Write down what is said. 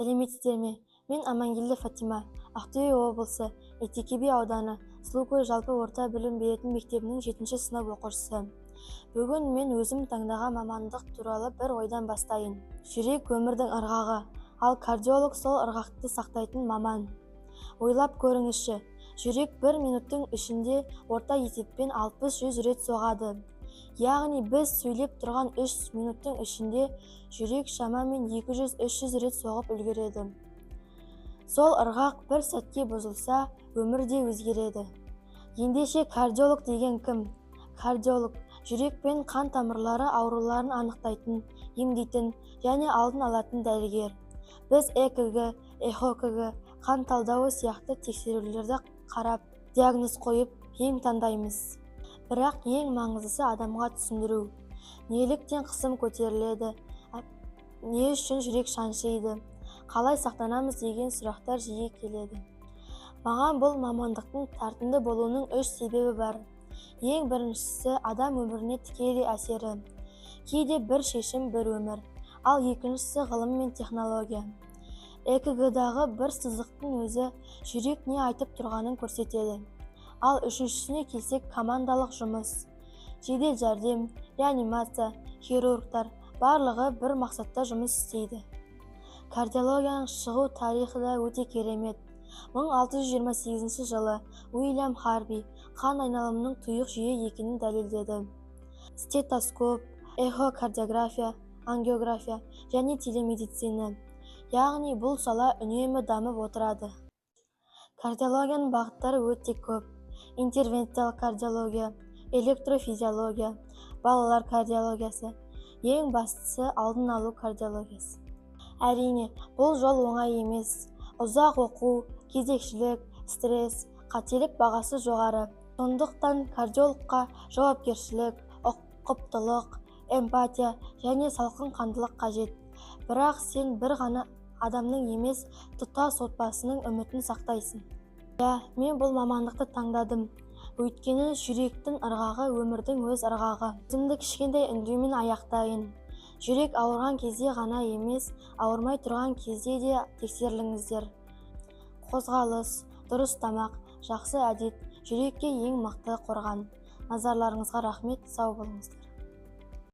Сәлеметсіздер ме? Мен Амангелді Фатима, Ақтөбе облысы, Әйтеке би ауданы, Сұлукөл жалпы орта білім беретін мектебінің жетінші сынып оқушысы. Бүгін мен өзім таңдаған мамандық туралы бір ойдан бастайын. Жүрек – өмірдің ырғағы, ал кардиолог – сол ырғақты сақтайтын маман. Ойлап көріңізші, жүрек бір минуттың ішінде орта есеппен 60-100 рет соғады. Яғни біз сөйлеп тұрған 3 минуттың ішінде жүрек шамамен 200-300 рет соғып үлгереді. Сол ырғақ бір сәтке бұзылса, өмір де өзгереді. Ендеше, кардиолог деген кім? Кардиолог – жүрек пен қан тамырлары ауруларын анықтайтын, емдейтін және алдын алатын дәрігер. Біз ЭКГ, ЭХОКГ, қан талдауы сияқты тексерулерді қарап, диагноз қойып, ем таңдаймыз. Бірақ ең маңыздысы – адамға түсіндіру. Неліктен қысым көтеріледі, не үшін жүрек шаншиды, қалай сақтанамыз деген сұрақтар жиі келеді. Маған бұл мамандықтың тартымды болуының үш себебі бар. Ең біріншісі – адам өміріне тікелей әсері. Кейде бір шешім – бір өмір. Ал екіншісі – ғылым мен технология. ЭКГ-дағы бір сызықтың өзі жүрек не айтып тұрғанын көрсетеді. Ал үшіншісіне келсек, командалық жұмыс. Жедел жәрдем, реанимация, хирургтар – барлығы бір мақсатта жұмыс істейді. Кардиологияның шығу тарихы да өте керемет. 1628 жылы Уильям Харви қан айналымының тұйық жүйе екенін дәлелдеді. Стетоскоп, эхокардиография, ангиография және телемедицина, яғни бұл сала үнемі дамып отырады. Кардиологияның бағыттары өте көп: интервенциялық кардиология, электрофизиология, балалар кардиологиясы, ең бастысы алдын алу кардиологиясы. Әрине, бұл жол оңай емес. Ұзақ оқу, кезекшілік, стресс, қателік бағасы жоғары. Сондықтан кардиологқа жауапкершілік, ұқыптылық, эмпатия және салқын қандылық қажет. Бірақ сен бір ғана адамның емес, тұтас отбасының үмітін сақтайсың. Иә, мен бұл мамандықты таңдадым, өйткені жүректің ырғағы – өмірдің өз ырғағы. Сөзімді кішкентай үндеумен аяқтайын: жүрек ауырған кезде ғана емес, ауырмай тұрған кезде де тексеріліңіздер. Қозғалыс, дұрыс тамақ, жақсы әдет – жүрекке ең мықты қорған. Назарларыңызға рахмет, сау болыңыздар.